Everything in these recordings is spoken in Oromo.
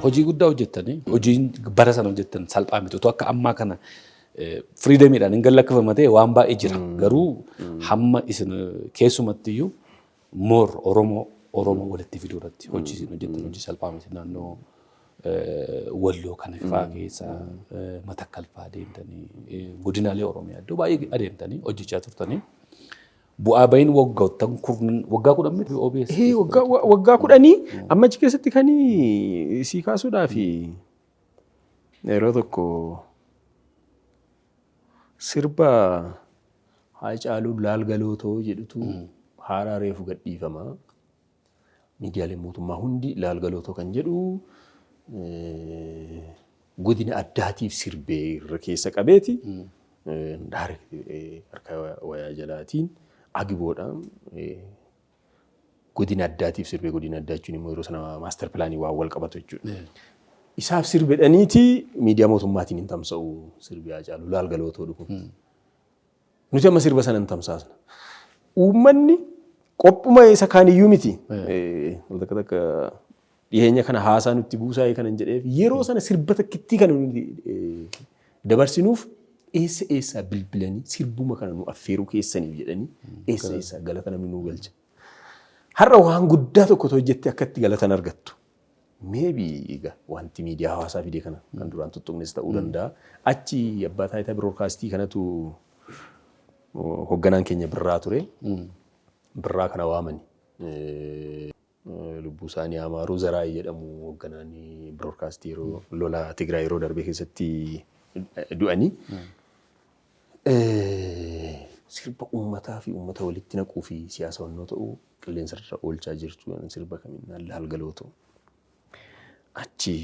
Hojii guddaa hojjettanii, hojiin bara sana hojjettan salphaa miti. Otoo akka ammaa kana freedomiidhaan hin gallakkifama ta'e waan baay'ee jira. Garuu hamma isin keessumattiyyuu more Oromoo walitti fiduu irratti hojii isin hojjettan hojii salphaa miti. Naannoo Walloo kana fa'aa keessa, Matakkal fa'aa deemtanii, godinaalee Oromiyaa iddoo baay'ee adeemtanii hojjechaa turtanii. Bu'aa bahiin waggoottan kurnan, waggaa 10 miti OBS? Ee, waggaa 10 amma achi keessatti kan sii kaasuudhaaf yeroo tokko sirba Haacaaluu Laalgalootoo jedhutu haaraa reefu gadhiifama. Miidiyaaleen mootummaa hundi Laalgalootoo kan jedhu godina addaatiif sirbee irra keessa qabeeti. Direct harka wayaa jalaatiin agiboodhaan godina addaatiif sirbee, godina addaa jechuun immoo yeroo sana master planii waan wal qabatu jechuudha. Isaaf sirbedhaniiti miidiyaa mootummaatiin hin tamsa'u sirbi Haacaaluu Laalgalootoo dhufu. Nuti amma sirba sana hin tamsaasna. Uummanni qophuma isa kaaniyyuu miti. Takka takka dhiyeenya kana haasaa nutti buusaa kana hin jedheef, yeroo sana sirba takkittii kana nuti dabarsinuuf eessa eessaa bilbilanii sirbuma kana nu affeeruu keessaniif jedhanii eessa eessaa galata namni nuu galcha. Har'a waan guddaa tokko hojjette akka itti galatan argattu. Maybe egaa wanti miidiyaa hawaasaa fide kana kan duraan tuttuqnes ta'uu danda'a. Achi abbaa taayitaa biroodkaastii kanatu hoogganaan keenya Birraa ture. Birraa kana waamani. Lubbuu isaanii Amaaruu, Zaraayii jedhamu hoogganaan biroodkaastii, yeroo lola Tigraay yeroo darbe keessatti du'anii. Sirba uummataa fi uummata walitti naquu fi siyaasa wannoo ta'uu qilleensa irra oolchaa jirtu, sirba kaminnaan Laalgalootu. Achi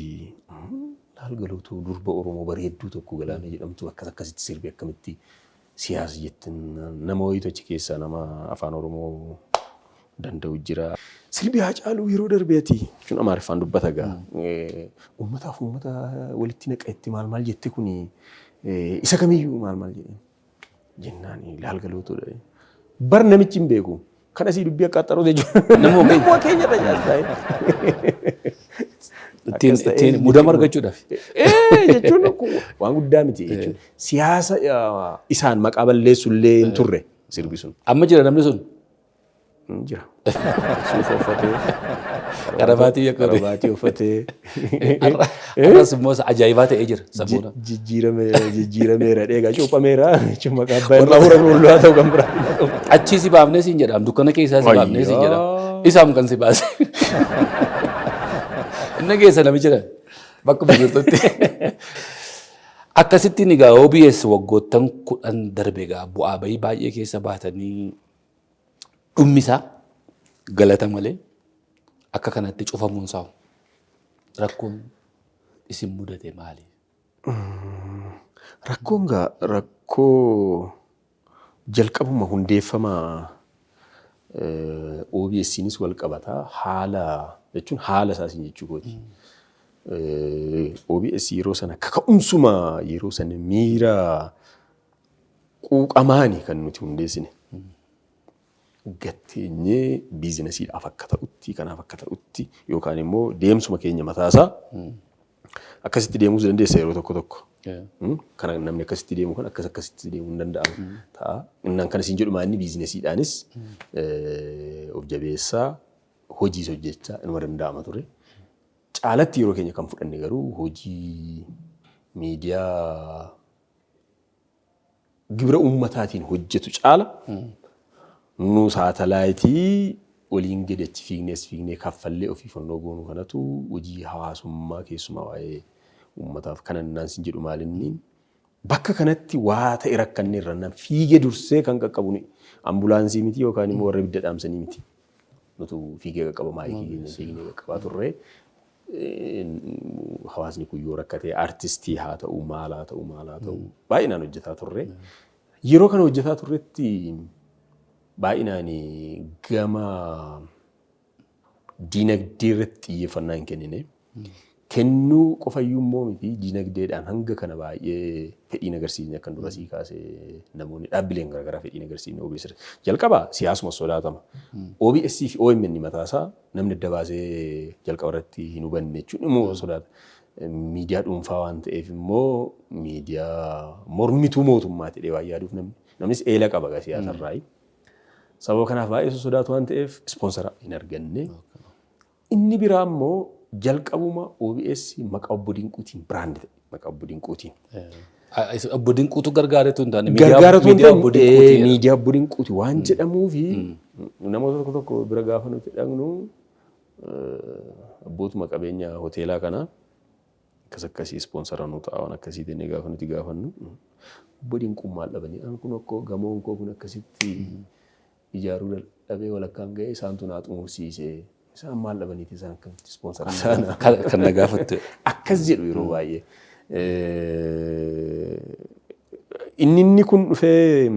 Laalgalootu durba Oromoo bareedduu tokko Galaana jedhamtu akkas akkasitti sirbi akkamitti siyaasa jettin, nama wayiitu achi keessaa nama afaan Oromoo danda'u jira. Sirbi Haacaaluu yeroo darbeeti jechuun Amaariffaan dubbata gaa. Uummataaf uummata walitti naqa itti maal maal jette, kuni isa kamiyyuu maal maal jedheen. Jennaan Laalgalootuudha. Bar namichi hin beeku. Kan asii dubbii akka axxaruu jechuudha. Namuma keenya tajaajila. Ittiin mudama argachuudhaaf. Jechuun waan guddaa miti jechuun siyaasa isaan maqaa balleessu illee hin turre sirbi sun. Amma jira namni sun? Jira. Suufa uffatee. Qarabaatii akka godhe. Qarabaatii uffatee. Har'as immoo ajaa'ibaa ta'ee jira saboona. Jijjiirameera, dheegaa cuuphameera jechuun maqaa abbaa irraa hura qulqulluu haa ta'u kan biraa. Achii si baafnee siin jedham, dukkana keessaa si baafnee siin jedham. Isaam kan si baase. Inni keessa namichi dha. Bakkuma jirtutti. Akkasittiin egaa OBS waggoottan 10 darbe egaa bu'aa bahii baay'ee keessa baatanii dhummi isaa galata malee akka kanatti cufamuun isaa rakkoon isin mudate maali? Rakkoon gaa rakkoo jalqabuma hundeeffama OBSnis wal qabata, haala jechuun haala isaasin jechuu kooti. OBS yeroo sana kaka'umsuma yeroo sana miira quuqamaani kan nuti hundeessine. Gatteenyee businessiidhaaf akka ta'utti, kanaaf akka ta'utti yookaan immoo deemsuma keenya mataasaa akkasitti deemuus dandeessa yeroo tokko tokko. Kana namni akkasitti deemu kan akkas akkasitti deemuu hin danda'amu ta'a. Innaan kan isin jedhu maanni businessiidhaanis of jabeessaa hojiis hojjechaa inuma danda'ama ture. Caalatti yeroo keenya kan fudhanne garuu hojii miidiyaa gibira uummataatiin hojjetu caala nu saatalaayitii waliin gadi achi fiignees fiignee kaffallee ofii fannoo goonuu kanatu hojii hawaasummaa keessumaa waa'ee uummataaf kanan naan sin jedhu maalinni bakka kanatti waa ta'e rakkanne irra nan fiigee dursee kan qaqqabu ambulaansii miti yookaan immoo warra ibidda dhaamsanii miti. Nutu fiigee qaqqaba, maayikii keenya fiignee qaqqabaa turre. Hawaasni kun yoo rakkate artistii haa ta'u, maal haa ta'u, maal haa ta'u, baay'inaan hojjetaa turre. Yeroo kana hojjetaa turretti baay'inaan gama diinagdee irratti xiyyeeffannaa hin kennine. Kennuu qofayyuu immoo miti, dinagdeedhaan hanga kana baay'ee fedhiin agarsiisne akkan dura sii kaasee namoonni dhaabbileen garaagaraa fedhiin agarsiisne OBS. Jalqaba siyaasuma sodaatama. OBS fi OMN mataasaa namni adda baasee jalqaba irratti hin hubanne jechuun immoo sodaata. Miidiyaa dhuunfaa waan ta'eef immoo miidiyaa mormituu mootummaa jedhee waan yaaduuf namni namnis eela qaba gaa siyaasarraa. Sababa kanaaf baay'ee sodaatu waan ta'eef sponsor hin arganne. Inni biraa immoo jalqabuma OBS maqaa Obbo Dinquutiin brand ta'e, maqaa Obbo Dinquutiin. Obbo Dinquutu gargaaretu hin taane Gargaaratu hin miidiyaa Obbo ta'in Dinquuti. Miidiyaa Obbo Dinquuti waan jedhamuufi namoota tokko tokko bira gaafa nuti dhaqnu, abbootuma qabeenya hoteelaa kanaa akkas akkasii sponsor nu ta'a waan akkasii jennee gaafa nuti gaafannu, Obbo Dinquun maal dhabanii, an kun akkoo gamoon koo kun akkasitti ijaaruu dadhabee walakkaan ga'ee isaantu naa xumursiise, isaan maal dhabaniiti isaan akkamitti sponsor isaana Kan na gaafattu. Akkas jedhu yeroo baay'ee. Inni kun dhufee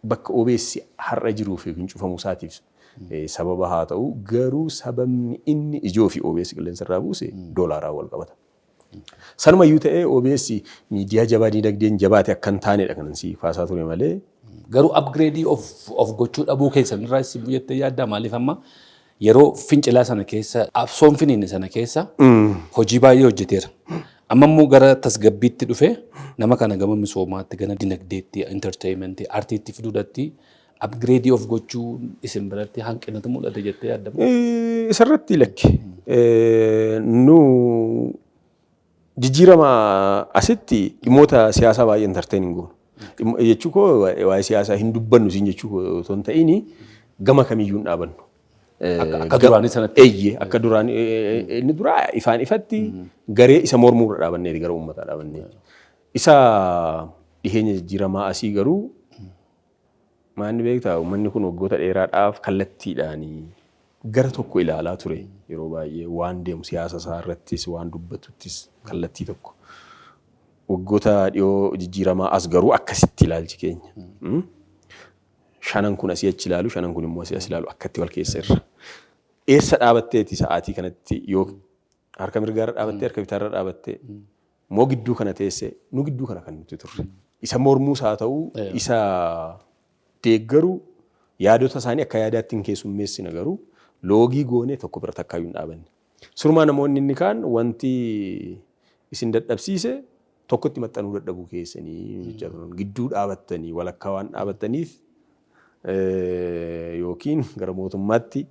bakka OBS har'a jiruu fi hin cufamuu isaatiif sababa haa ta'u, garuu sababni inni ijoo fi OBS qilleensa irraa buuse doolaaraan wal qabata. Sanumayyuu ta'ee OBS miidiyaa jabaa dinagdeen jabaate akka hin taanedha kanan si kaasaa ture malee. Garuu upgrade of gochuu dhabuu keessan irraa isin jettee yaaddaa? Maaliif amma yeroo fincilaa sana keessa, absoon finiine sana keessa hojii baay'ee hojjeteera. Amma immoo gara tasgabbiitti dhufe, nama kana gama misoomaatti, gama dinagdeetti, entertainmentii, artiitti fiduudhatti upgrade of gochuu isin biratti hanqinatu mul'ate jettee yaaddamu? Isarratti lakki. Nu jijjiirama asitti dhimmoota siyaasaa baay'ee entertain hin goonu. Jechuu koo waa'ee siyaasaa hin dubbannu siin jechuu koo otoo hin ta'in, gama kamiyyuu hin dhaabannu. Akka duraanii sanatti. Eeyyee, akka duraanii inni duraa ifaan ifatti garee isa mormuurra dhaabanneeti, gara uummataa dhaabanneeti. Isa dhiheenya jijjiiramaa asii garuu maanni beektaa, uummanni kun waggoota dheeraadhaaf kallattiidhaan gara tokko ilaalaa ture, yeroo baay'ee waan deemu siyaasa isaa irrattis waan dubbatuttis kallattii tokko. Waggoota dhiyoo jijjiiramaa as garuu akkasitti ilaalchi keenya. Shanan kun asii achi ilaalu, shanan kun immoo asii as ilaalu, akkatti wal keessa irra. Eessa dhaabatteeti sa'aatii kanatti, yoo harka mirgaarra dhaabattee, harka bitaarra dhaabattee, moo gidduu kana teessee? Nu gidduu kana kan nuti turre. Isa mormuus haa ta'u, isa deeggaruu, yaadota isaanii akka yaadaatti hin keessummeessina, garuu loogii goonee tokko bira takkaayyuu hin dhaabanne. Surumaa namoonni inni kaan wanti isin dadhabsiise tokkotti maxxanuu dadhabuu keessanii jechaa turan. Gidduu dhaabattanii, walakkaa waan dhaabattaniif, yookiin gara mootummaatti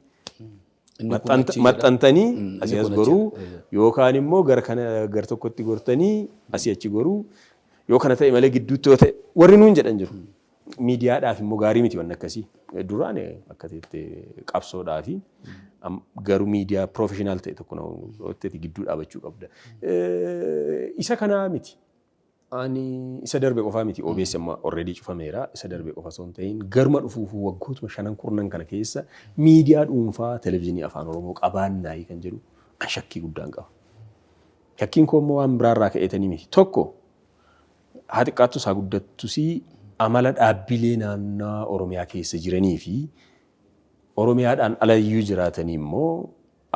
maxxantanii asii as goruu, yookaan immoo gara kana gara tokkotti gortanii asii achi goruu, yoo kana ta'e malee gidduutti yoo ta'e warri nuun jedhan jiru. Miidiyaadhaaf immoo gaarii miti wanni akkasii. Duraan akka ta'etti qabsoodhaa fi garuu miidiyaa professional ta'e tokko nama gidduu dhaabachuu qabda. Isa kanaa miti. Ani isa darbe qofaa miti, OBS amma already cufameera. Isa darbe qofa osoo hin ta'in garuma dhufuuf waggootuma shanan kurnan kana keessa miidiyaa dhuunfaa televezyiinii Afaan Oromoo qabaannaayi kan jedhu an shakkii guddaan qaba. Shakkiin koo immoo waan biraarraa ka'eetanii miti. Tokko, haa xiqqaattus haa guddattus, amala dhaabbilee naannoo Oromiyaa keessa jiranii fi Oromiyaadhaan alayyuu jiraatanii immoo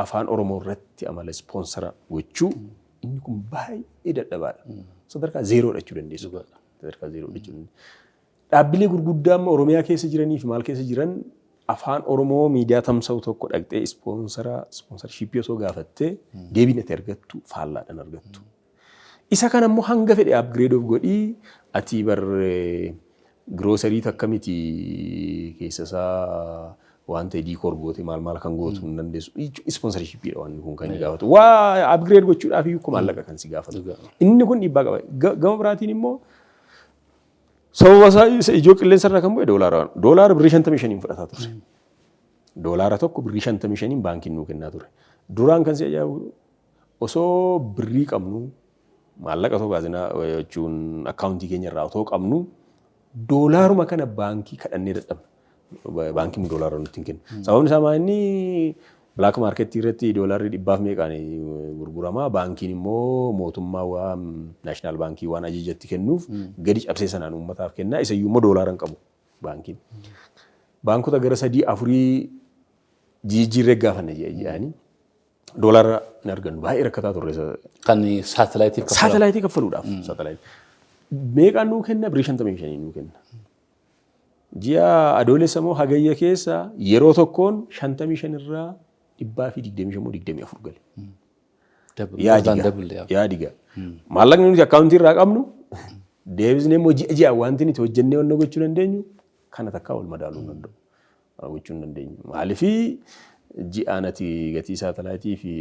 Afaan Oromoo irratti amala sponsor gochuu inni kun baay'ee dadhabaadha. Sadarkaa zeeroodha jechuu dandeessu. Sadarkaa zeeroodha jechuu dandeessu. Dhaabbilee gurguddaa amma Oromiyaa keessa jiranii fi maal keessa jiran, Afaan Oromoo miidiyaa tamsa'u tokko dhaqxee sponsorshipii osoo gaafattee deebiin ati argattu faallaadhaan argattu. Isa kana immoo hanga fedhe upgrade of godhii ati bar giroosarii takka miti, keessa isaa waan ta'e decor goote maal maal kan gootu hin dandeessu. Sponsorshipiidha wanni kun kan inni gaafatu. Waa upgrade gochuudhaaf iyyuu maallaqa kan si gaafatu. Inni kun dhiibbaa qaba. Gama biraatiin immoo sababa isaa isa ijoo qilleensa irraa kan bu'e doolaara. Doolaara birrii 55n fudhataa ture. Doolaara tokko birrii 55n baankiin nuu kennaa ture. Duraan kan si ajaa'ibu, osoo birrii qabnu, maallaqa osoo kaasinaa jechuun akkaawuntii keenya irraa otoo qabnu, doolaaruma kana baankii kadhannee dadhabna. Baankiin doolaara nutti hin kennu. Sababni isaa maa inni black marketii irratti doolaarri dhibbaaf meeqaan gurgurama. Baankiin immoo mootummaa waan national baankii waan ajajatti kennuuf gadi cabsee sanaan uummataaf kenna. Isayyuu immoo doolaara hin qabu baankiin. Baankota gara sadii afurii Jijjiirree gaafanne ji'a ji'aanii doolaara hin argannu, baay'ee rakkataa turre. Kan saatalaayitiif kaffalamu. Saatalaayitii kaffaluudhaaf. Saatalaayitii. Meeqaan nuu kenna? Birrii 55 nuu kenna. Ji'a Adoolessa moo Hagayya keessa yeroo tokkoon 55 irraa 125 moo 24 gale. Yaadiga. Yaadiga. Maallaqni nuti akkaawuntii irraa qabnu deebisnee immoo ji'a ji'a wanti nuti hojjennee wanna gochuu dandeenyu kana takkaa wal madaaluu hin danda'u. Gochuu hin dandeenyu. Maaliifii ji'aan ati gatii saatalaayitii fi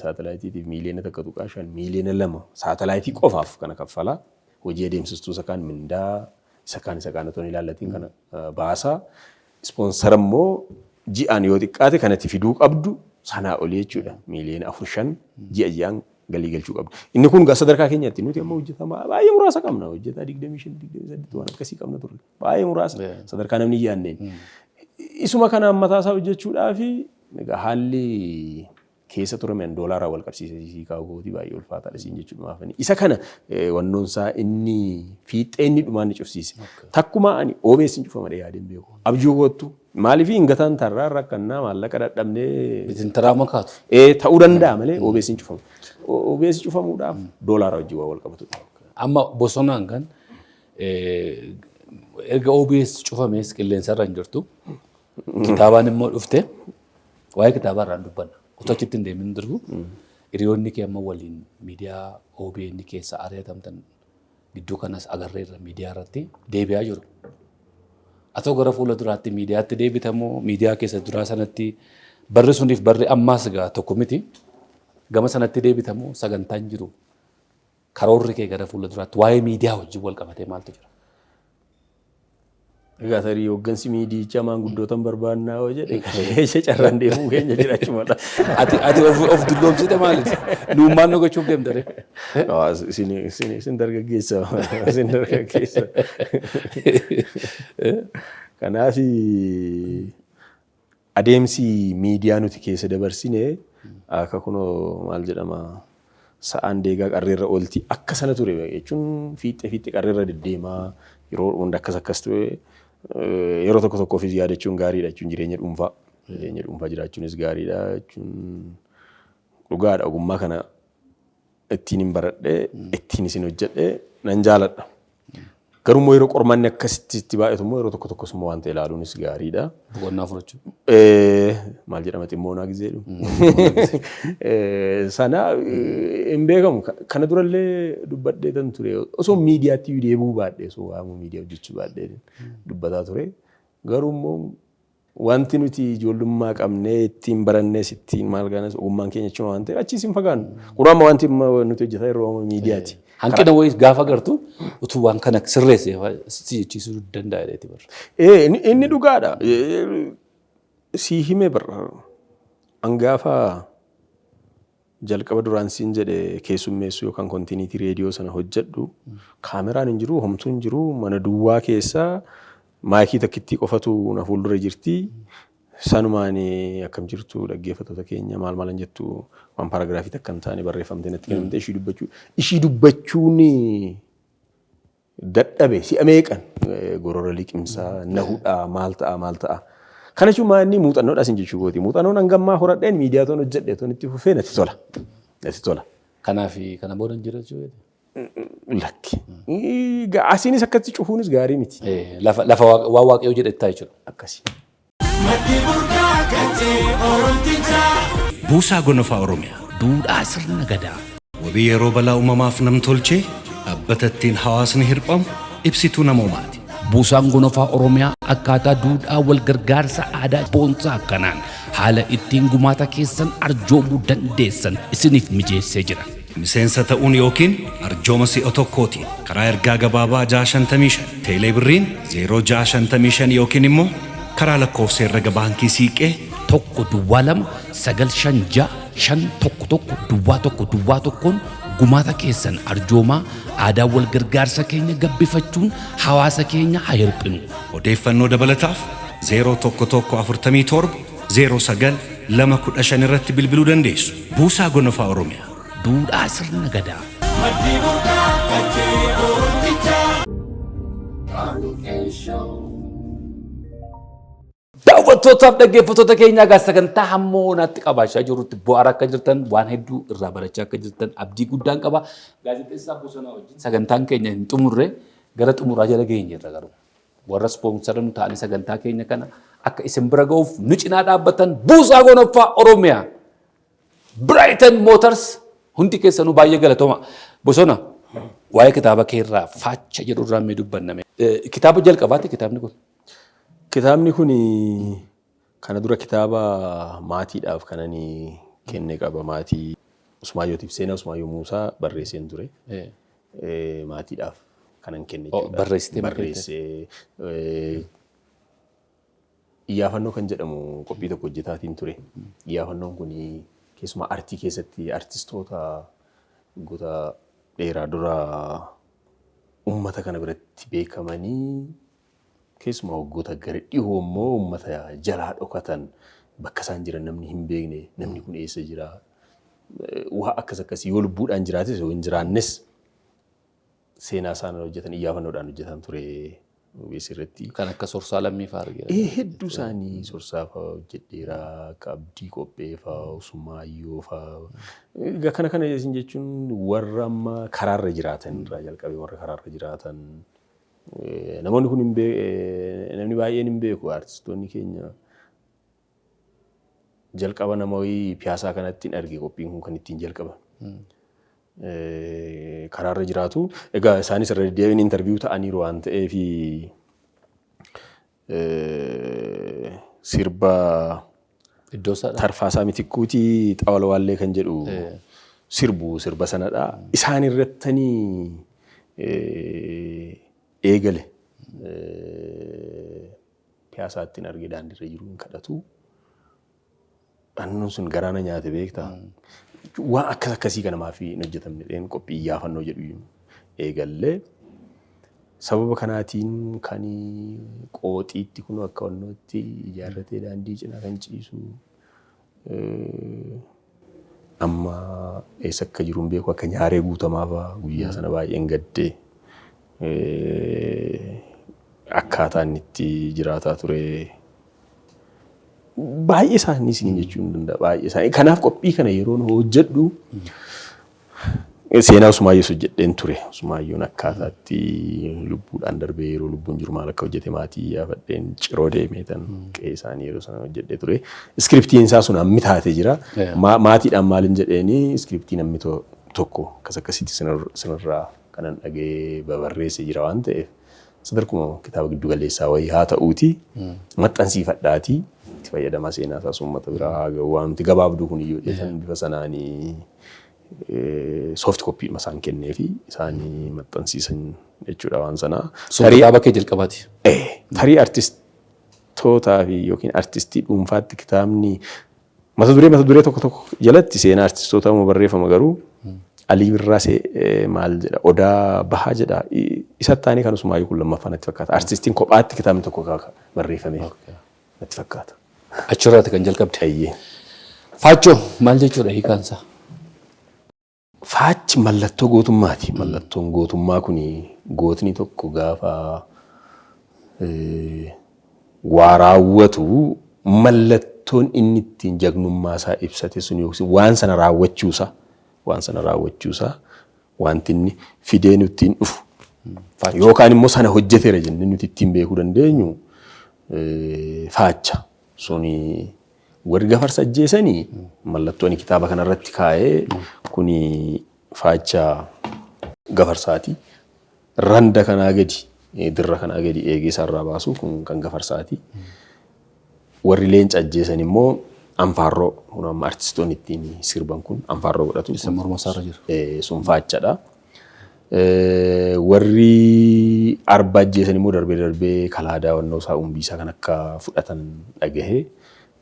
saatalaayitiitiif 1.5 miiliyoona, 2 miiliyoona saatalaayitii qofaaf kana kaffalaa. Hojii adeemsistuu isa kaan, mindaa isa kaan otoo hin ilaallatiin kana baasaa. Sponsor immoo ji'aan yoo xiqqaate kanatti fiduu qabdu sanaa olii jechuudha. 4 miiliyoona 5 ji'a ji'aan galii galchuu qabdu. Inni kun sadarkaa keenyatti, nuti amma hojjetamaa baay'ee muraasa qabna. Hojjetaa 25, 28 waan akkasii qabna turre. Baay'ee muraasa. Sadarkaa namni hin yaadneen. Isuma kanaan mataasaa hojjechuudhaafi egaa haalli keessa ture men doolaaraa wal qabsiisee sii kaa'u baay'ee ulfaataadha siin jechuudha maafani. Isa kana wannoonsaa inni fiixee inni dhumaan ni cufsiise. Takkumaa ani OBS hin cufa malee yaadeen beeku. Abjuu kootu maaliif hin gataan tarraa rakkannaa maallaqa dadhabnee Isin taraa makaatu. Ta'uu danda'a malee OBS hin cufamu. OBS cufamuudhaaf doolaara wajjin waan wal qabatudha. Amma bosonaan kan erga OBS cufamees qilleensarra hin jirtu. Kitaabaan immoo dhufte, waa'ee kitaabaa irraan dubbanna. Otoo achitti hin deemin jiru, hiriyoonni kee amma waliin miidiyaa OBN keessa ari'atamtan gidduu kanas agarreerra, miidiyaa irratti deebi'aa jiru. Atoo gara fuula duraatti miidiyaatti deebitamoo miidiyaa keessa duraa sanatti, barri suniif barri ammaas egaa tokko miti. Gama sanatti deebitamoo sagantaan jiru, karoorri kee gara fuula duraatti waa'ee miidiyaa wajjin wal qabatee maaltu jira? Egaa tarii hooggansi miidiyichaa maanguddootan barbaannaa yoo jedhe, keessa carraan deemuu keenya jiraachuu mala. Ati of dulloomsite maaliif? Nuun maal nu gochuuf deemta ree? Isin dargaggeessa. Isin dargaggeessa. Kanaaf adeemsi miidiyaa nuti keessa dabarsine akka kunoo maal jedhama, sa'aan deegaa qarreerra oolti akka sana ture jechuun, fiixee fiixee qarreerra deddeemaa yeroo hunda akkas akkas ture. Yeroo tokko tokko ofiis yaadachuun gaariidha jechuun, jireenya dhuunfaa jiraachuunis gaariidha jechuun dhugaadha. Ogummaa kana ittiin hin baradhee, ittiin isin hojjedhee nan jaaladha. Garuu immoo yeroo qormaanni akkasitti itti baay'atu immoo yeroo tokko tokkos immoo waan ta'e ilaaluunis gaariidha. Boqonnaa fudhachuu. Maal jedhama, ximmoonaa gizeedhu. Sana hin beekamu. Kana durallee dubbadhee tan ture. Osoo miidiyaatti iyyuu deebi'uu baadhee, osoo waamuu miidiyaa hojjechuu baadhee dubbataa ture. Garuu immoo wanti nuti ijoollummaa qabnee ittiin barannees ittiin maal gaanas ogummaan keenya achuma waan ta'eef achiis hin fagaannu. Kun amma wanti nuti hojjetaa yeroo amma miidiyaati. Hanqina wayii gaafa agartu utuu waan kana sirreesse si jechiisuu danda'a jedheeti barra. Inni dhugaadha. Sii hime barra. Angaafa jalqaba duraan siin jedhe keessummeessuu yookaan continuity reediyoo sana hojjedhu, kaameraan hin jiru, homtuu hin jiru, mana duwwaa keessa maayikii takkittii qofatu na fuuldura jirti. Sanumaan "Akkam jirtu dhaggeeffattoota keenya" maal maalan jettu, waan paaraagiraafii takka hin taane barreeffamtee natti kennamte ishii dubbachuu. Ishii dubbachuun dadhabe si'a meeqan gorora liqimsaa na hudhaa, maal ta'a maal ta'a. Kana jechuun maa inni muuxannoodhaas hin jechuu kooti. Muuxannoon hangammaa horadheen miidiyaa toon hojjedhe toon itti fufee natti tola. Natti tola. Kanaaf kana booda hin jira jechuudha. Lakki. Asiinis akkatti cufuunis gaarii miti. Lafa waan waaqayyoo jedhettaa jechuudha. Akkasi. Maddi burqaa kan ta'e Oromtichaa. Buusaa Gonofaa Oromiyaa. Duudhaa sirna gadaa. Wabii yeroo balaa uumamaaf namtolchee, dhaabbata ittiin hawaasni hirphamu, ibsituu namoomaati. Buusaan Gonofaa Oromiyaa akkaataa duudhaa wal gargaarsa aadaa boonsaa akkanaan haala ittiin gumaata keessan arjoomuu dandeessan isiniif mijeessee jira. Miseensa ta'uun yookiin arjooma si'a tokkootiin karaa ergaa gabaabaa 655, teelee birriin 0655 yookiin immoo karaa lakkoofsa herrega baankii Siiqee 1 0 2 9 5 6 5 1 1 0 1 1 1'n gumaata keessan arjoomaa, aadaa wal gargaarsa keenya gabbifachuun hawaasa keenya haa hirphinu. Odeeffannoo dabalataaf 011 47 09 215 irratti bilbiluu dandeessu. Buusaa Gonofaa Oromiyaa. Duudhaa sirna gadaa. Maddi burqaa kan ta'e Oromtichaa. Daawwattootaaf dhaggeeffattoota keenyaa egaa sagantaa hamma hoonaatti qabaachaa jirrutti bu'aara akka jirtan, waan hedduu irraa barachaa akka jirtan abdii guddaan qaba. Gaazexeessaa Bosonaa wajjin sagantaan keenya hin xumurre, gara xumuraa jala geenyeerra garuu. Warra sponsor nu ta'anii sagantaa keenya kana akka isin bira ga'uuf nu cinaa dhaabbatan, Buusaa Gonoffaa Oromiyaa, Brighton Motors, hundi keessanuu baay'ee galatooma. Bosona, waa'ee kitaaba keerraa Faacha jedhu irraa mee dubbanname. Kitaaba jalqabaati kitaabni kun. Kitaabni kun kana dura kitaaba maatiidhaaf kan ani kenne qaba. Maatii Usmaayyootiif seenaa Usmaayyoo Muusaa barreesseen ture. Maatiidhaaf kanan kenne jechuudha. Barreessitee? Barreessee, iyyaafannoo kan jedhamu qophii tokko hojjetaatiin ture. Iyyaafannoon kun keessumaa artii keessatti artistoota waggoota dheeraa dura uummata kana biratti beekamanii, keessumaa waggoota gara dhihoo immoo uummata jalaa dhokatan, bakka isaan jiran namni hin beekne, namni kun eessa jira, waa akkas akkasii, yoo lubbuudhaan jiraates yoo hin jiraannes, seenaa isaan hojjetan iyyaafannoodhaan hojjetan ture OBS irratti. Kan akka Sorsaa Lammii fa'aa argina. Hedduu isaanii, Sorsaa fa'aa hojjedheera, akka Abdii Qophee fa'aa, Usmaayyoo fa'aa. Egaa kana kana isin jechuun warra amma karaarra jiraatan irraa jalqabee warra karaarra jiraatan, namoonni kun hin namni baay'een hin beeku. Artistoonni keenya jalqaba nama wayii piyaasaa kanatti hin arge, qophiin kun kan ittiin jalqaban. Karaarra jiraatu. Egaa isaanis irra deddeebiin interview ta'aniiru waan ta'eef, sirba Iddoo isaadha. Tarfaasaa Mitikkuutii Xawalwaallee kan jedhu sirbu, sirba sanadha. Isaan irrattanii eegale. Piyaasaatti hin arge, daandiirra jiru hin kadhatu. Annoon sun garaana nyaate, beektaa. Waan akkas akkasii kana maaf hin hojjetamne dheen qophii iyyaafannoo jedhu eegallee. Sababa kanaatiin kan qooxiitti kun akka wannootti ijaarratee daandii cinaa kan ciisu amma eessa akka jiru hin beeku, akka Nyaaree Guutamaa fa'aa guyyaa sana baay'een gaddee, akkaataa inni itti jiraataa ture. Baay'ee isaanii isiniin jechuu hin danda'a, baay'ee isaanii. Kanaaf qophii kana yeroon hojjedhu seenaa Usmaayyoos hojjedheen ture. Usmaayyoon akkaataatti lubbuudhaan darbee, yeroo lubbuun jiru maal akka hojjete maatii yaafadheen, Ciroo deemee tan qe'ee isaanii yeroo sana hojjedhee ture. Iskiriptiin isaa sun hammi taate jira. Maatiidhaan maalin jedheeni, iskiriptiin hammi tokko akkas akkasitti sinirraa kanan dhagee babarreessee jira waan ta'eef, sadarkuma kitaaba giddu galeessaa wayii haa ta'uuti maxxansiifadhaatii itti fayyadamaa, seenaa isaas uummata biraa haa ga'u, waanti gabaabduu kun iyyuu jedhan, bifa sanaanii soft copy isaan kennee fi isaanii maxxansiisan jechuudha waan sanaa. Sun kitaaba kee jalqabaati. Tarii artistootaa fi yookiin artistii dhuunfaatti kitaabni mata duree tokko tokko jalatti seenaa artistoota immoo barreeffama, garuu Alii Birraa maal jedha, Odaa Bahaa jedha, isa taanii kan Usmaayyoo kun lammaffaa natti fakkaata. Artistiin kophaatti kitaabni tokko barreeffame natti fakkaata. Achirraati kan jalqabde. Eeyyee. Faachoo maal jechuudha hiikaan isaa? Faachi mallattoo gootummaati. Mallattoon gootummaa kun gootni tokko gaafa waa raawwatu mallattoon inni ittiin jagnummaa isaa ibsate sun yookiin waan sana raawwachuusaa, wanti inni fidee nutti hin dhufu yookaan immoo sana hojjeteera jennee nuti ittiin beekuu dandeenyu faacha suni. Warri Gafarsa ajjeesanii mallattoo ani kitaaba kanarratti kaa'ee kuni faacha Gafarsaati. Randa kanaa gadi, dirra kanaa gadi eegee isaarraa baasu kun kan Gafarsaati. Warri leenca ajjeesan immoo anfaarroo, kun amma artistoonni ittiin sirban kun anfaarroo godhatu. Isa morma isaarra jiru. Sun faachadha. Warri arba ajjeesan immoo darbee darbee kalaadaa wannoo isaa, umbiisaa kan akka fudhatan dhagahee,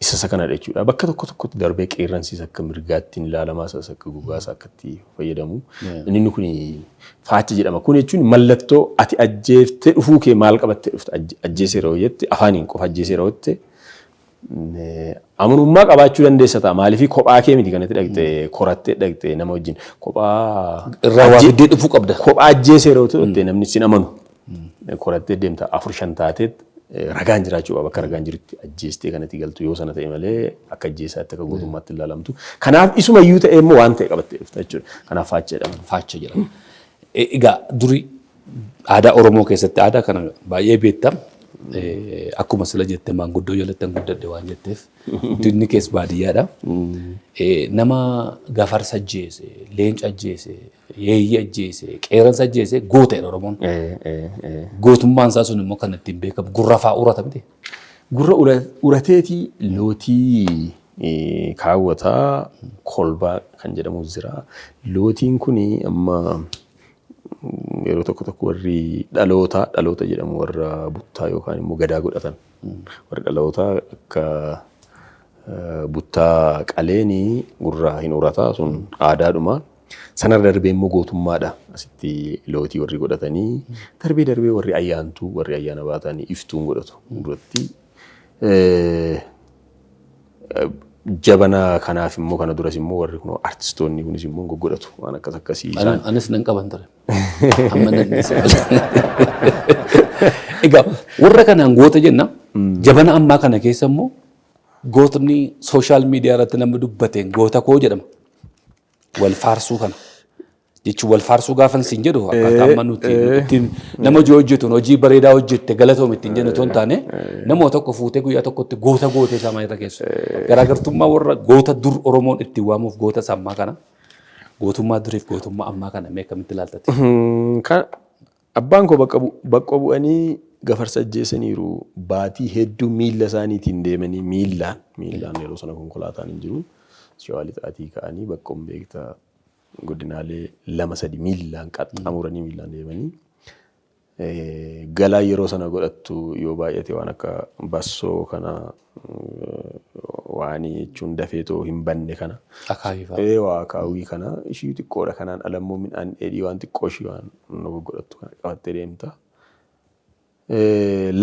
isa kanadha jechuudha. Bakka tokko tokkotti darbee qeerransiis akka mirgaatti ni ilaalamaa, isas akka gogaasa akka itti fayyadamu. Inni kun faacha jedhama. Kun jechuun mallattoo ati ajjeeftee dhufuu kee, maal qabattee dhufte, ajjeeseera yoo jette, afaaniin qofa ajjeeseera yoo jette amanummaa qabaachuu dandeessa ta'a. Maaliif kophaa kee miti kanatti dhaqxe, korattee dhaqxe nama wajjin kophaa. Irraa waa fiddee dhufuu qabda. Kophaa ajjeeseera yoo ta'e namni sin amanu. Korattee deemta, afur shan taatee Ragaan jiraachuu qaba. Bakka ragaan jirutti ajjeestee kanatti galtu yoo sana ta'e malee akka ajjeesaatti akka gootummaatti ilaalamtu. Kanaaf isuma iyyuu ta'e immoo waan ta'e qabattee dhufta jechuudha. Kanaaf faacha jedhama. Faacha jedhama. Egaa durii aadaa Oromoo keessatti aadaa kana baay'ee beektam. Akkuma sila jette maanguddoo jalatti guddadhe waan jetteef guddinni kees baadiyyaadha. Nama gafarsa ajjeese, leenca ajjeese, yeeyyii ajjeese, qeerransa ajjeese gootedha Oromoon. Gootummaan isaa sun immoo kan ittiin beekamu gurra fa'aa urata miti. Gurra urateetii lootii kaawwataa kolbaa kan jedhamu jira. Lootiin kuni amma yeroo tokko tokko warri dhaloota dhaloota jedhamu warra buttaa yookaan immoo gadaa godhatan. Warri dhalootaa akka buttaa qaleenii gurra hin urataa sun aadaadhuma. Sanarra darbee immoo gootummaadha. Asitti lootii warri godhatanii darbee darbee warri ayyaantuu warri ayyaana baatanii iftuun godhatu duratti. Jabana kanaaf immoo kana duras immoo warri kun artistoonni kunis immoo goggodhatu waan akkas akkasii isaan. Anis nan qaban ture. Amma nan dhiise. Egaa warra kanaan goota jenna. Jabana ammaa kana keessa immoo gootni social media irratti nama dubbateen goota koo jedhama. Wal faarsuu kana. Jechuun wal faarsuu gaafan siin jedhu akkaataa amma nuti ittiin nama hojii hojjetuun hojii bareedaa hojjette galatoom ittiin jennu otoo hin taane nama tokko fuutee guyyaa tokkotti goota gootee isaa irra keessu. Garaagartummaa warra goota dur Oromoon ittiin waamuuf goota isa ammaa kana gootummaa duriif gootummaa ammaa kana mee akkamitti ilaaltati? Abbaan koo bakka bu'anii gafarsa ajjeesaniiru baatii hedduu miilla isaaniitiin deemanii miillaan yeroo sana konkolaataan hin jiru. Shawaa lixaatii ka'anii bakkoon beektaa godinaalee 2-3 miillaan qaxxaamuranii miillaan deemanii. Galaa yeroo sana godhattu yoo baay'ate waan akka bassoo kana waan jechuun dafeetoo hin banne kana. Akaawii fa'a. Waa akaawii kana ishii xiqqoodha kanaan alammoo midhaan dheedhii waan xiqqoo ishii waan godhattu kana qabattee deemta.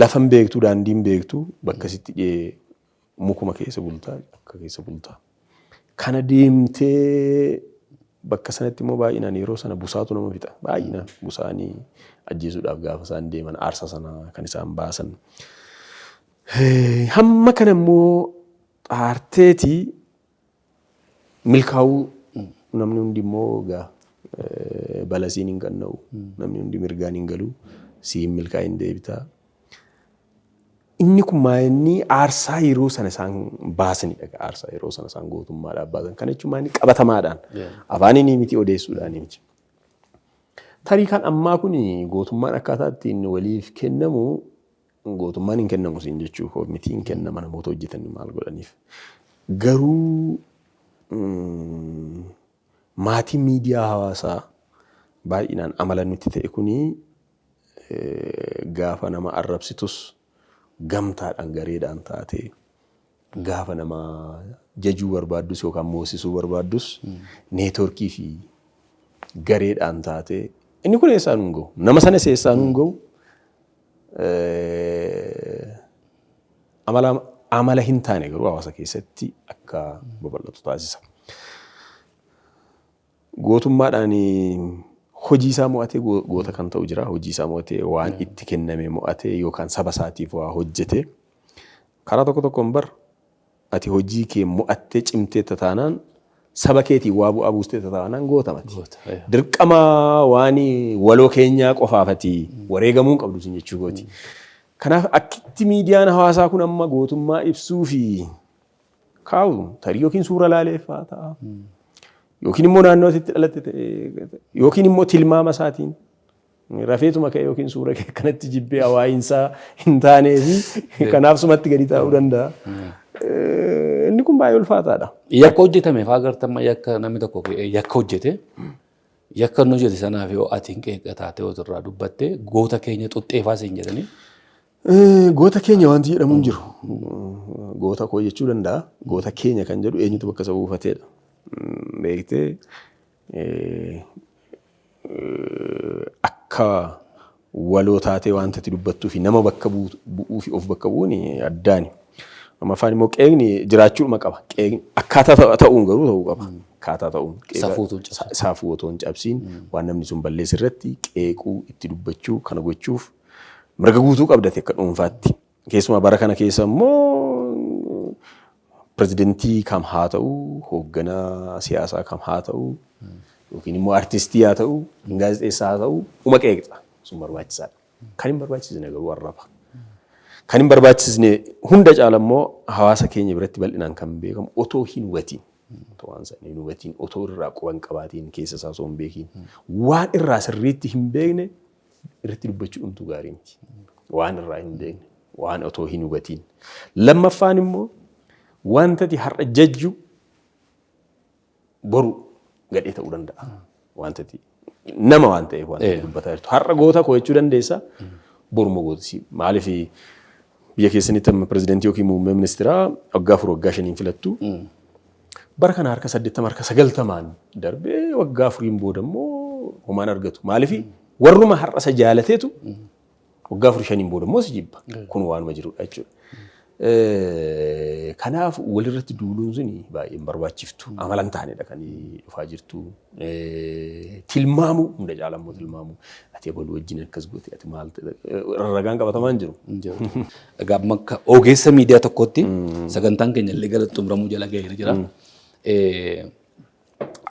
Lafan beektu daandiin beektu bakka sitti dhiyee mukuma keessa bultaa akka keessa bultaa. Kana deemtee bakka sanatti immoo baay'inaan yeroo sana busaatu nama fixa. Baay'inaan busaanii ajjeesuudhaaf gaafa isaan deeman aarsaa sana kan isaan baasan. Hamma kana immoo xaarteetii milkaa'uu namni hundi immoo egaa balasiin hin qanna'u. Namni hundi mirgaan hin galu. Siin milkaa'in deebitaa. Inni kun maayinni aarsaa yeroo sana isaan baasanidha. Aarsaa yeroo sana isaan gootummaadhaaf baasan. Kana jechuun maayinni qabatamaadhaan. Afaaniin miti odeessuudhaan miti. Tarii kan ammaa kun gootummaan akkaataa ittiin waliif kennamu gootummaan hin kennamu siin jechuu koo miti hin kennama namoota hojjetan maal godhaniif. Garuu maatiin miidiyaa hawaasaa baay'inaan amala nutti ta'e kuni gaafa nama arrabsitus gamtaadhaan gareedhaan taatee gaafa nama jajuu barbaaddus yookaan moosisuu barbaaddus neetworkii fi gareedhaan taatee inni kun eessaan hin gahu nama sana eessaan hin gahu amala hin taane garuu hawaasa keessatti akka babal'atu taasisa. Gootummaadhaan hojii isaa mo'atee goota kan ta'u jira. Hojii isaa mo'atee waan itti kenname mo'atee yookaan saba isaatiif waa hojjete. Karaa tokko tokkoon bar ati hojii kee mo'attee cimtee taanaan saba keetiin waa bu'aa buustee taanaan goota mati. Dirqama waan waloo keenyaa qofaafati wareegamuu qabdu sin jechuu gooti. Kanaaf akkitti miidiyaan hawaasaa kun amma gootummaa ibsuu fi kaa'u tarii yookiin suura laaleeffaa ta'a. Yookiin immoo naannoo asitti dhalatte ta'e yookiin immoo tilmaama isaatiin rafeetuma ka'e yookiin suura kee kanatti jibbee hawaayiinsaa hin taanee fi kanaaf sumatti gadi taa'uu danda'a. Inni kun baay'ee ulfaataadha. Yakka hojjetame fa'aa agartama yakka namni tokko yakka hojjete yakka inni hojjete sanaaf yoo ati hin qeeqa taatee irraa dubbatte goota keenya xuxxeefaa siin jedhanii. Goota keenya wanti jedhamu hin jiru. Goota koo jechuu danda'a. Goota keenya kan jedhu eenyutu bakka isa buufateedha. Beektee akka waloo taatee wanta ati dubbattuu fi nama bakka bu'uu fi of bakka bu'uun addaani. Amma afaan immoo qeeqni jiraachuudhuma qaba. Qeeqni akkaataa ta'uun garuu ta'uu qaba. Akkaataa ta'uun. Safuu otoo hin cabsiin. Safuu otoo hin cabsiin waan namni sun balleesse irratti qeequu itti dubbachuu kana gochuuf mirga guutuu qabdate akka dhuunfaatti. Keessumaa bara kana keessa immoo pirezidentii kam haa ta'u, hoogganaa siyaasaa kam haa ta'u, yookiin immoo artistii haa ta'u, gaazexeessaa haa ta'u, uma qeeqxa. Sun barbaachisaadha. Kan hin barbaachisne garuu arraba. Kan hin barbaachisne hunda caala immoo hawaasa keenya biratti bal'inaan kan beekamu otoo hin hubatiin, otoo waan sana hin hubatiin, otoo irraa quba hin qabaatiin, keessa isaa osoo hin beekiin, waan irraa sirriitti hin beekne irratti dubbachuu dhumtuu gaarii miti. Waan irraa hin beekne, waan otoo hin hubatiin. Lammaffaan immoo wanta ati har'a jajju boru gadhee ta'uu danda'a. Wanta ati nama waan ta'eef wanta ati dubbataa jirtu. Har'a goota koo jechuu dandeessa. Boruma goota si. Maaliif biyya keessanitti amma pirezidantii yookiin muummee ministeeraa waggaa 4 waggaa 5n filattu. Bara kana harka 80 harka 90n darbee waggaa 4n booda immoo homaan argatu. Maaliif warruma har'a isa jaalateetu waggaa 4 5n booda immoo si jibba. Kun waanuma jirudha jechuudha. Kanaaf walirratti duuluun suni baay'ee hin barbaachiftu. Amala hin taanedha kan dhufaa jirtu. Tilmaamuu hunda caala immoo tilmaamuu. Ati ebaluu wajjin akkas goote, ati maal ragaan qabatamaa hin jiru. Egaa amma akka ogeessa miidiyaa tokkotti sagantaan keenya illee gara xumuramuu jala ga'ee jira.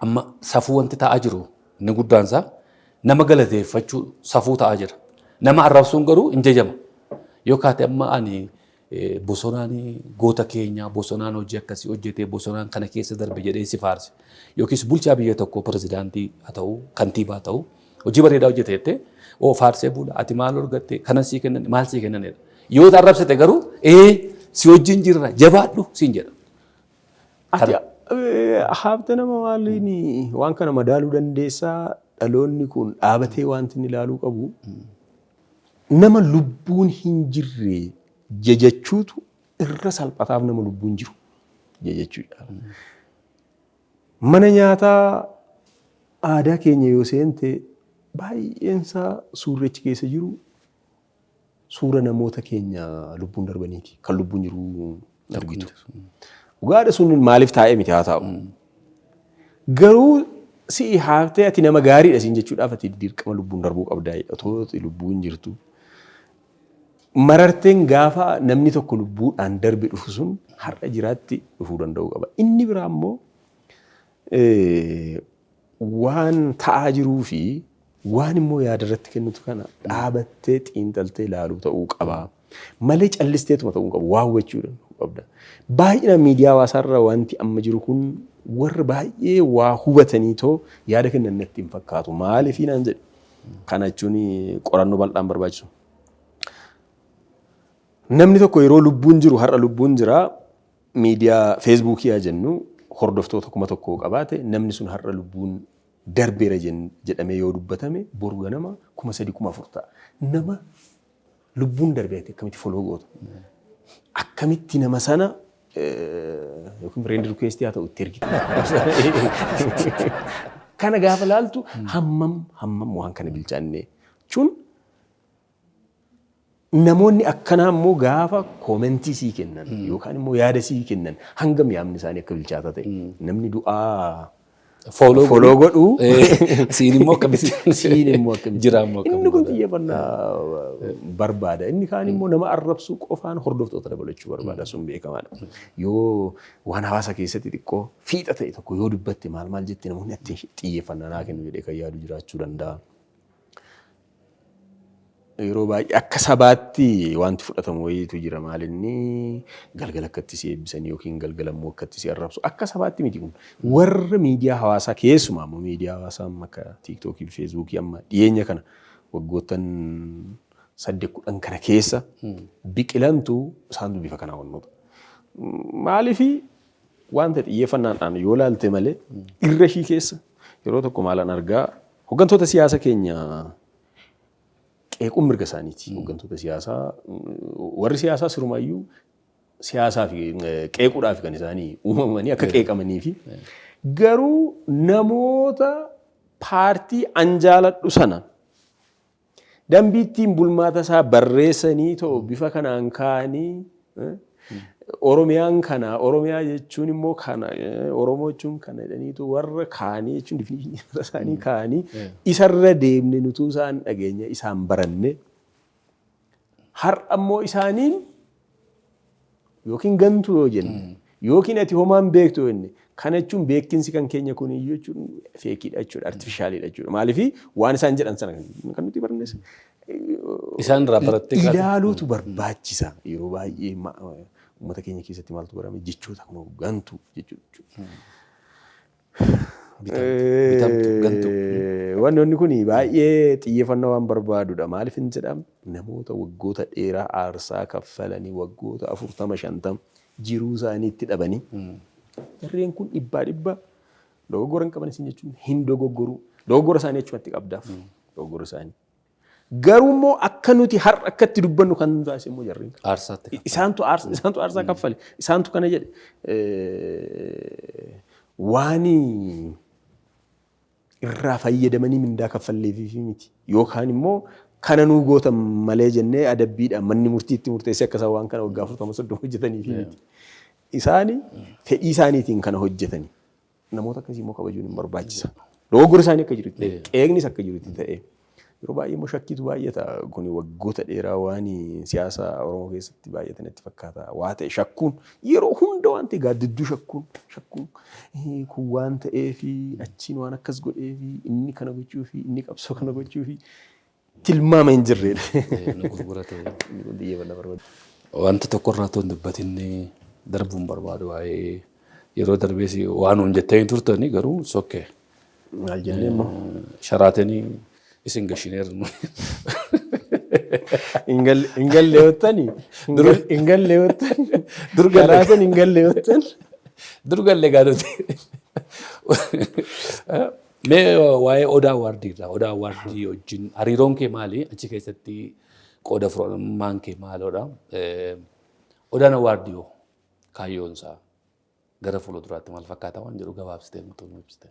Amma safuu wanti ta'aa jiru inni guddaan isaa nama galateeffachuu safuu ta'aa jira. Nama arrabsuun garuu hin jajama. Yoo kaate amma ani Bosonaan goota keenya, Bosonaan hojii akkasii hojjete, Bosonaan kana keessa darbe jedhee si faarse. Yookiis bulchaa biyya tokkoo pirezidaantii haa ta'u, kantiibaa haa ta'u, hojii bareedaa hojjete jettee oo faarsee bula, ati maal argatte, kana sii kennan, maal sii kennanidha. Yoo arrabsite garuu ee si wajjin jirra, jabaadhu siin jedha. Ati haabte nama maaliin waan kana madaaluu dandeessaa? Dhaloonni kun dhaabatee wanti inni ilaaluu qabu, nama lubbuun hin jirre jajachuutu irra salphataaf nama lubbuun jiru jajachuu caala. Mana nyaataa aadaa keenya yoo seente baay'eensaa suurri achi keessa jiru suura namoota keenya lubbuun darbaniiti. Kan lubbuun jiru argitu. Dhugaadha, sun maaliif taa'ee miti haa taa'u. Garuu si'i haaftee ati nama gaariidha siin jechuudhaaf ati dirqama lubbuun darbuu qabdaa otoo ati lubbuun jirtu. Mararteen gaafa namni tokko lubbuudhaan darbe dhufu sun har'a jiraatti dhufuu danda'uu qaba. Inni biraa immoo waan ta'aa jiruu fi waan immoo yaada irratti kennitu kana dhaabattee xiinxaltee ilaaluu ta'uu qaba. Malee callisteetuma ta'uu hin qabu. Waa hubachuu danda'uu qabda. Baay'inaan miidiyaa hawaasaarra wanti amma jiru kun warra baay'ee waa hubatanii too yaada kennan natti hin fakkaatu. Maaliif naan jedhe? Kana jechuun qorannoo bal'aan barbaachisu. Namni tokko yeroo lubbuun jiru, har'a lubbuun jira, miidiyaa Feesbuukii haa jennu, hordoftoota 1000 qabaate, namni sun har'a lubbuun darbeera jedhamee yoo dubbatame boru ganama 3000 4000 ta'a. Nama lubbuun darbee ati akkamitti follow goota? Akkamitti nama sana yookiin friend request haa ta'u itti ergita? Kana gaafa laaltu hammam hammam waan kana bilchaanne jechuun, namoonni akkanaa immoo gaafa comment sii kennan yookaan immoo yaada sii kennan hangam yaadni isaanii akka bilchaataa ta'e, namni du'aa Follow follow godhu Siin immoo akkamitti? Siin immoo akkamitti? Jira immoo. Inni kun xiyyeeffannaa barbaada. Inni kaan immoo nama arrabsuu qofaan hordoftoota dabalachuu barbaada. Sun beekamaadha. Yoo waan hawaasa keessatti xiqqoo fiixa ta'e tokko yoo dubbatte, maal maal jette, namoonni atti xiyyeeffannaa naa kennu jedhee kan yaadu jiraachuu danda'a. Yeroo baay'ee akka sabaatti wanti fudhatamu wayiitu jira. Maalinni galgala akkatti si eebbisanii yookiin galgala immoo akkatti si arrabsu, akka sabaatti miti kun. Warra miidiyaa hawaasaa, keessumaa immoo miidiyaa hawaasaa amma akka Tiiktookii fi Feesbuukii amma dhiyeenya kana waggoottan 8 10 kana keessa biqilantu isaantu bifa kanaa wannoota. Maaliifi wanta xiyyeeffannaadhaan yoo laalte malee irra ishii keessa yeroo tokko maalan argaa, hooggantoota siyaasa keenya qeequun mirga isaaniiti. Hooggantoota siyaasaa, warri siyaasaa sirumayyuu siyaasaa fi qeequudhaaf kan isaanii uumamanii akka qeeqamanii fi garuu namoota paartii an jaaladhu sana dambii ittiin bulmaata isaa barreessanii ta'u bifa kanaan kaa'anii, Oromiyaan kana, Oromiyaa jechuun immoo kana, Oromoo jechuun kana jedhaniitu warra kaa'anii jechuun definition isaanii kaa'anii isarra deemne nutuu isaan dhageenya isaan baranne, har'a immoo isaaniin yookiin gantuu yoo jenne yookiin ati homaan beektu yoo jenne, kana jechuun beekinsi kan keenya kun iyyuu jechuun fakeiidha jechuudha, artificialiidha jechuudha. Maaliif waan isaan jedhan sana kan nuti barannes Isaan irraa barattee kaate. Ilaaluutu barbaachisa. Yeroo baay'ee uummata keenya keessatti maaltu barame? Jechoota kun gantuu jechuudha. Bitamtu, gantu. Wantoonni kun baay'ee xiyyeeffannoo waan barbaadudha. Maaliif hin jedhamu? Namoota waggoota dheeraa aarsaa kaffalanii, waggoota 40, 50 jiruu isaanii itti dhabanii. Jarreen kun dhibbaa dhibba dogoggora hin qaban isin jechuun hin dogoggoru. Dogoggora isaanii achumatti qabdaaf. Dogoggora isaanii. Garuu immoo akka nuti har'a akka itti dubbannu kan nu taasise immoo jarreen. Aarsaatti. Isaantu aarsaa kaffale. Isaantu kana jedhe. Waan irraa fayyadamanii mindaa kaffalleefii miti. Yookaan immoo kana nuu gootan malee jennee adabbiidhaan manni murtii itti murteessee akka isaan waan kana waggaa 40, 30 hojjetaniifi miti. Isaani fedhii isaaniitiin kana hojjetani. Namoota akkasii immoo kabajuun hin barbaachisa. Dogoggora isaanii akka jirutti ta'e, qeeqnis akka jirutti ta'e. Yeroo baay'ee immoo shakkiitu baay'ata. Kun waggoota dheeraa waan siyaasa Oromoo keessatti baay'atan itti fakkaata. Waa ta'e shakkuun yeroo hunda waan ta'e gaaddidduu shakkuun kun waan ta'eefi achiin waan akkas godheefi inni kana gochuufi inni qabsoo kana gochuufi tilmaama hin jirredha. Nu gurgurate. Inni kun xiyyeeffannaa barbaada. Wanta tokko irraa otoo hin dubbatin darbuun barbaadu, waa'ee yeroo darbees waan nuun jettee hin turtani, garuu sokkee. Maal jennee immoo? Sharaatenii isin gashineerra. Hin galle yottani? Hin galle yottani? Dur galle. Sharaaten hin galle yottan? Dur galle gaadoti. Mee waa'ee Odaa Awardii irraa, Odaa Awardii wajjin hariiroon kee maali? Achi keessatti qooda fudhannummaan kee maaloodha? Odaan Awardii hoo kaayyoon isaa gara fuulduraatti maal fakkaata waan jedhu gabaabsitee nutti ibsite.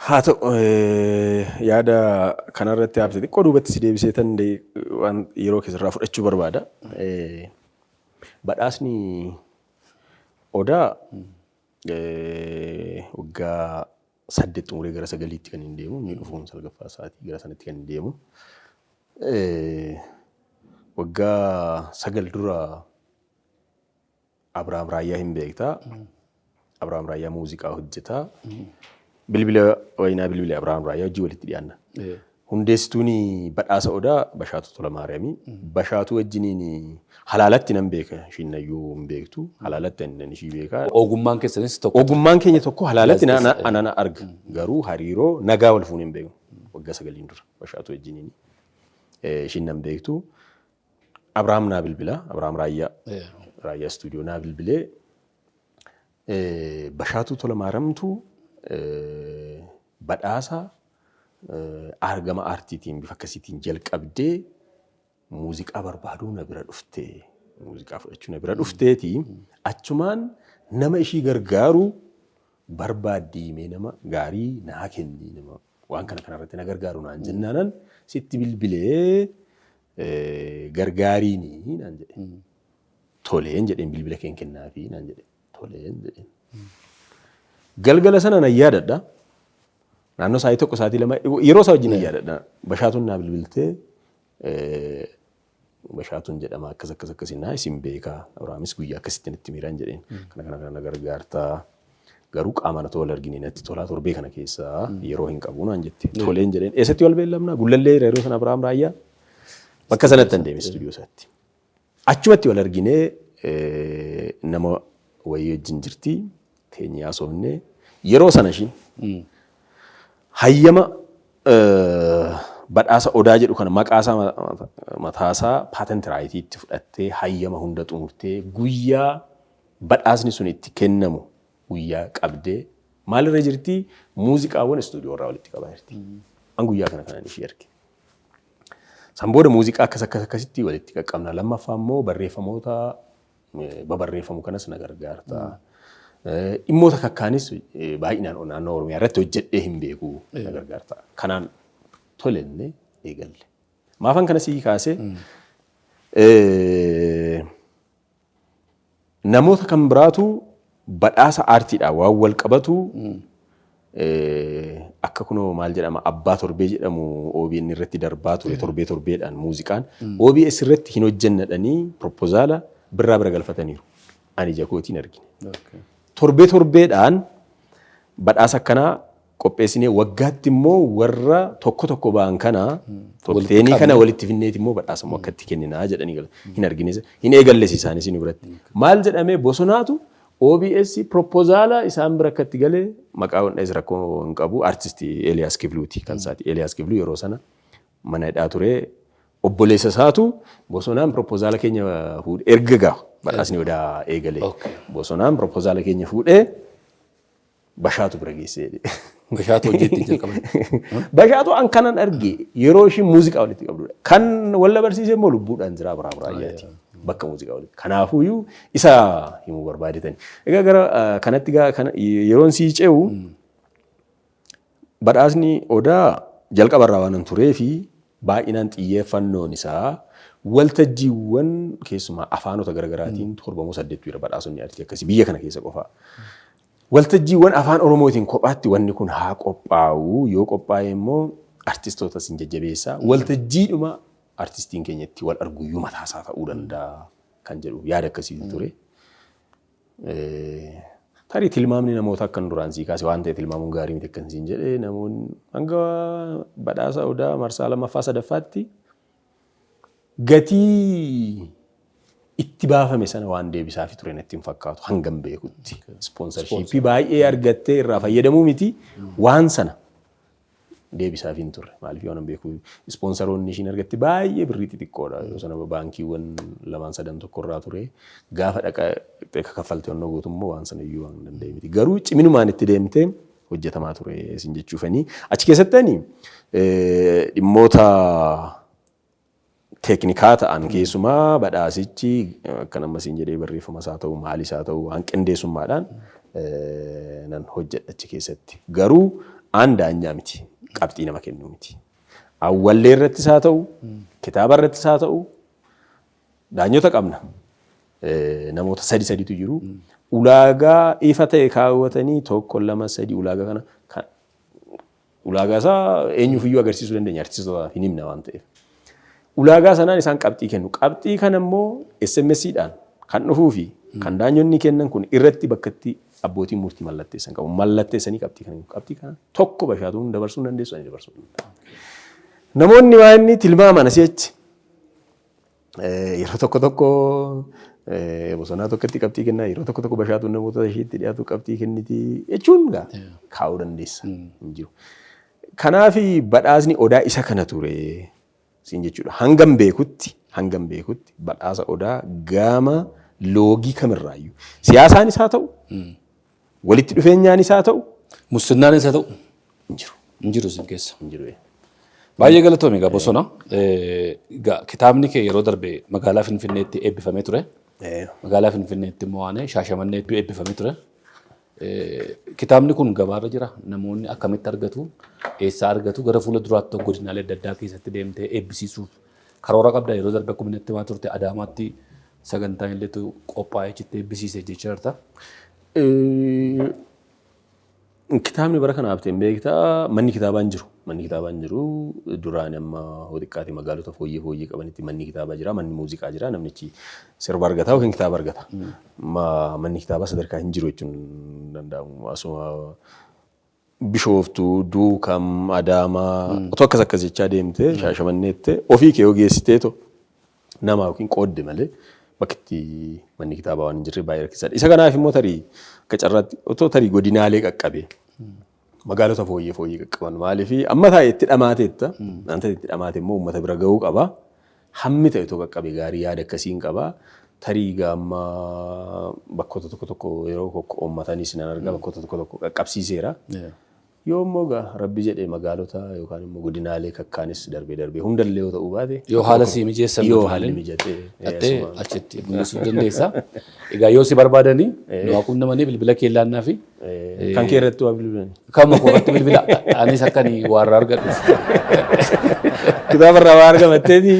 Haa ta'u, yaada kanarratti haabte xiqqoo duubatti si deebisee tan waan yeroo keessarraa fudhachuu barbaada. Badhaasni Odaa waggaa 8 xumuree gara 9tti kan hin deemu, inni dhufuun salgaffaa isaatii gara sanatti kan hin deemu. Waggaa 9 dura Abrahaam Raayyaa hin beektaa. Abrahaam Raayyaa muuziqaa hojjetaa. Bilbila wayinaa bilbila Abrahaam Raayyaa hojii walitti dhiyaanna. Hundeessituun badhaasa Odaa Bashaatuu Tola Maariyaamii. Bashaatuu wajjiniin halaalatti nan beeka. Ishiin nayyuu hin beektu. Halaalatti ani nan ishii beeka. Ogummaan keessanis tokko. Ogummaan keenya tokko, halaalatti anana arga. Garuu hariiroo nagaa wal fuunee hin beeknu. Waggaa 9n dura Bashaatuu wajjiniin. Ishiin nan beektu. Abrahaam naa bilbila. Abrahaam Raayyaa. Raayyaa istuudiyoo naa bilbilee, Bashaatuu Tola Maaramtu badhaasa argama aartiitiin bifa akkasiitiin jalqabdee muuziqaa barbaaduu na bira dhufte. Muuziqaa fudhachuu na bira dhufteeti. Achumaan nama ishii gargaaru barbaaddii, mee nama gaarii naa kenni, nama waan kana kanarratti na gargaaru naan jennaanan sitti bilbilee gargaariini naan jedhe. Toleen jedheen, bilbila keen kennaafi naan jedhe. Toleen jedheen. Galgala sana nan yaadadha. Naannoo sa'aatii 1, sa'aatii 2 yeroo isaa wajjin nan yaadadha. Bashaatuun naa bilbiltee, Bashaatuun jedhama, akkas akkas akkasii naa isin beekaa. Abrahaamis guyyaa akkasitti natti miiraan jedheen. Kana kana kana na gargaartaa. Garuu qaamaan otoo wal argine natti tolaa, torbee kana keessaa yeroo hin qabu naan jette. Toleen jedheen. Eessatti wal beellamna? Gullallee yeroo sana Abrahaam Raayyaa. Bakka sanatti an deeme, istuudiyoo isaatti. Achumatti wal arginee, nama wayii wajjin jirti. Teenyee haasofne. Yeroo sana ishiin hayyama badhaasa Odaa jedhu kana maqaasaa mataasaa patent rightii itti fudhattee, hayyama hunda xumurtee, guyyaa badhaasni sun itti kennamu guyyaa qabdee maalirra jirti? Muuziqaawwan istuudiyoo irraa walitti qabaa jirti. An guyyaa kana kanan ishii arge. San booda muuziqaa akkas akkas akkasitti walitti qaqqabna. Lammaffaa immoo barreeffamoota babarreeffamu kanas na gargaarta. Dhimmoota kakkaanis baay'inaan naannoo Oromiyaa irratti hojjedhee hin beeku, na gargaarta. Kanaan tolenne eegalle. Maafan kana sii kaasee, namoota kan biraatu badhaasa aartiidhaan waan wal qabatu akka kunoo maal jedhama, abbaa torbee jedhamu OBN irratti darbaa ture, torbee torbeedhaan muuziqaan OBS irratti hin hojjennadhanii proposala Birraa bira galfataniiru. Ani ija kootiin argine. Torbee torbeedhaan badhaasa akkanaa qopheessinee, waggaatti immoo warra tokko tokko ba'an kana, top 10 kana walitti finneeti immoo badhaasa immoo akkatti kenninaa jedhanii galan. Hin argines, hin eegalles isaanis nu biratti. Maal jedhamee, Bosonaatu OBS proposal isaan bira akkatti galee, maqaa wandhees rakkoo hin qabu, artistii Eeliyaas Kifluuti kan isaati. Eeliyaas Kifluu yeroo sana mana hidhaa ture. Obboleessa isaatu Bosonaan proposal keenya fuudhee erga gaafa badhaasni Odaa eegale. Bosonaan proposal keenya fuudhee Bashaatu bira geessee jedhe. Bashaatu hojii ittiin jalqaban. Bashaatu an kanan arge yeroo ishiin muuziqaa walitti qabdudha. Kan walla barsiise immoo lubbuudhaan jira, Biraa Biraayyaati. Bakka muuziqaa walitti. Kanaafuyyuu isa himuu barbaadetani. Egaa gara kanatti gaa kana yeroon sii ce'u, badhaasni Odaa jalqabarraa waan hin turee fi baay'inaan xiyyeeffannoon isaa waltajjiiwwan keessumaa afaanota garaagaraatiin 7 moo 8tu jira badhaasonni artii akkasii biyya kana keessa qofaa. Waltajjiiwwan afaan Oromootiin kophaatti wanni kun haa qophaa'u, yoo qophaa'e immoo artistootas hin jajjabeessaa, waltajjiidhuma artistiin keenya itti wal arguyyuu mataasaa ta'uu danda'a kan jedhu yaada akkasiitu ture. Tarii tilmaamni namoota akkan duraan sii kaase waan ta'e tilmaamuun gaarii miti akkan siin jedhe, namoonni hanga badhaasa Odaa marsaa lammaffaa sadaffaatti gatii itti baafame sana waan deebisaafi ture natti hin fakkaatu hangam beekutti. Sponsorship baay'ee argattee irraa fayyadamuu miti, waan sana deebisaafi hin turre. Maaliif, waan beeku sponsaroonni ishiin argatte baay'ee birrii xixiqqoodha. Yeroo sana baankiiwwan lamaan sadan tokko irraa ture. Gaafa dhaqa kaffaltii onnoo gootummoo waan sana iyyuu waan danda'e miti. Garuu ciminumaan itti deemtee hojjetamaa ture isin jechuufanii. Achi keessatti ani dhimmoota teeknikaa ta'an, keessumaa badhaasichi akka nama siin jedhee barreeffamas haa ta'u, maalis haa ta'u, waan qindeessummaadhaan nan hojjedha achi keessatti. Garuu aan daanyaa miti, qabxii nama kennuu miti. Awwallee irrattis haa ta'u, kitaaba irrattis haa ta'u, daanyota qabna. Namoota sadi saditu jiru. Ulaagaa ifa ta'e kaawwatanii, tokko, lama, sadi, ulaagaa kana ulaagaa isaa eenyuufiyyuu agarsiisuu dandeenya, artiistootaaf hin himna waan ta'eef. Ulaagaa sanaan isaan qabxii kennu. Qabxii kana immoo SMS'dhaan kan dhufuu fi kan daanyonni kennan kun irratti bakka itti abbootiin murtii mallatteessan qabu. Mallatteessanii qabxii kana qabxii kana tokko Bashaatuun dabarsuu hin dandeessu, ani dabarsuu hin danda'u. Namoonni waa inni tilmaaman asii achi yeroo tokko tokko Bosonaa tokkotti qabxii kennaa, yeroo tokko tokko Bashaatuun namoota isheetti dhiyaatu qabxii kenniti jechuun gaa kaa'uu dandeessa hin jiru. Kanaaf badhaasni Odaa isa kana ture siin jechuudha. Hangam beekutti badhaasa Odaa gama loogii kamirraayyuu siyaasaanis haa ta'u, walitti dhufeenyaanis haa ta'u, Mussinnaanis haa ta'u, hin jiru. Hin jiru isin keessa. Hin jiru. Baay'ee galatoomi egaa, Bosona. Egaa kitaabni kee yeroo darbe magaalaa Finfinneetti eebbifamee ture. Magaalaa Finfinneetti immoo waan Shaashamanneetti eebbifamee ture. Kitaabni kun gabaarra jira. Namoonni akkamitti argatu? Eessaa argatu? Gara fuula duraatti godinaalee adda addaa keessatti deemtee eebbisiisuuf karoora qabda. Yeroo darbe akkuma inni himaa turte Adaamaatti sagantaan illeetu qophaa'ee achitti eebbisiise jechaa jirta. Kitaabni bara kana hafteen beektaa, manni kitaabaa hin jiru. Manni kitaabaa hin jiru. Duraan amma hoo xiqqaate magaalota fooyyee fooyyee qabanitti manni kitaabaa jira. Manni muuziqaa jira. Namnichi sirba argata yookiin kitaaba argata. Manni kitaabaa sadarkaa hin jiru jechuun hin danda'amu. Asuma Bishooftuu, Duukam, Adaamaa otoo akkas akkas jechaa deemtee Shaashamanneetti ofii kee yoo geessiteeto nama yookiin qoodde malee bakki itti manni kitaabaa waan hin jirre baay'ee rakkisaadha. Isa kanaaf immoo tarii akka carraatti otoo tarii godinaalee qaqqabee, magaalota fooyyee fooyyee qaqqaban, maaliif amma taa'e itti dhamaateetta, wanta itti dhamaate immoo uummata bira gahuu qaba. Hammi ta'e otoo qaqqabe gaarii, yaada akkasiin qaba. Tarii gaamma bakkoota tokko tokko yeroo tokko uummatanis nan arga, bakkoota tokko tokko qaqqabsiiseera. Yoo immoo gaa Rabbi jedhee magaalota yookaan immoo godinaalee kakkaanis darbee darbee hundallee yoo ta'uu baate, Yoo haala sii mijeessan yoo haalli mijatee dhattee achitti mul'isuu dandeessa. Egaa yoo si barbaadanii nu haa quunnamanii, bilbila kee laannaa fi Kan kee irratti waa bilbilani. Kan koo irratti bilbila. Anis akkan waarraa argadhu. Kitaaba irraa waa argamatteeti.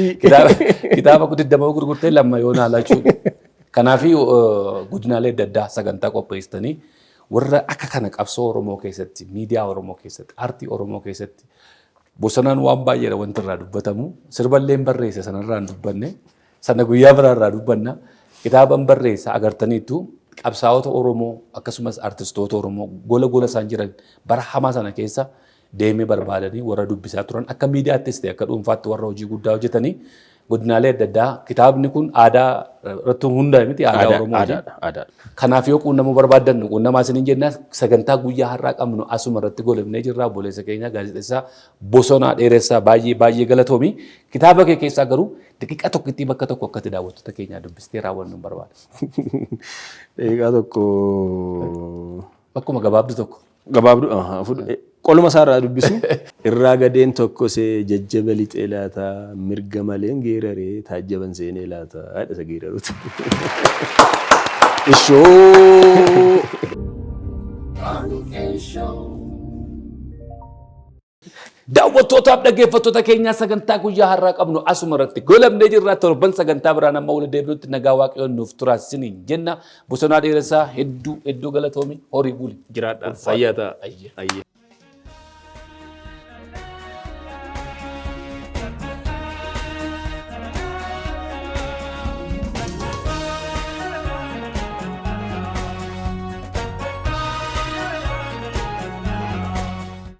Kitaaba 20 gurgurtee lama yoo naa laachuu. Kanaaf godinaalee adda addaa sagantaa qopheessitanii warra akka kana qabsoo Oromoo keessatti, miidiyaa Oromoo keessatti, aartii Oromoo keessatti, Bosonaan waan baay'eedha wanti irraa dubbatamu. Sirballee hin barreesse, sanarraa hin dubbanne. Sana guyyaa biraa irraa dubbanna. Kitaaban barreessa agartaniitu qabsaa'ota Oromoo akkasumas artistoota Oromoo gola gola isaan jiran bara hamaa sana keessa deemee barbaadanii warra dubbisaa turan, akka miidiyaattis ta'e akka dhuunfaatti warra hojii guddaa hojjetanii godinaalee adda addaa. Kitaabni kun aadaa irratti hundaa'e miti, aadaa Oromooti. Aadaadha. Aadaadha. Kanaaf yoo quunnamuu barbaaddan nu quunnamaa isiniin jenna. Sagantaa guyyaa har'aa qabnu asuma irratti goolabnee jirra. Obboleessa keenya gaazexeessaa Bosonaa Dheeressaa, baay'ee baay'ee galatoomi. Kitaaba kee keessaa garuu daqiiqaa tokkittii bakka tokko akkatti daawwattoota keenyaa dubbistee raawwannu hin barbaada. Daqiiqaa tokko. Bakkuma gabaabdu tokko. Gabaabduu qoluma isaarraa dubbisu. Irraa gadeen tokko see jajjaba lixee laata, mirga maleen geeraree taajjaban seenee laata, haadha isa geeraruutu. Ishoo! Daawwattootaaf dhaggeeffattoota keenyaa, sagantaa guyyaa har'aa qabnu asuma irratti goolabnee jirra. Torban sagantaa biraan amma wal deebinutti nagaa Waaqayyoon nuuf turaa isiniin jenna. Bosonaa Dheeressaa, hedduu hedduu galatoomi, horii buli. Jiraadha. Fayyaa ta'a. Ayya. Ayya.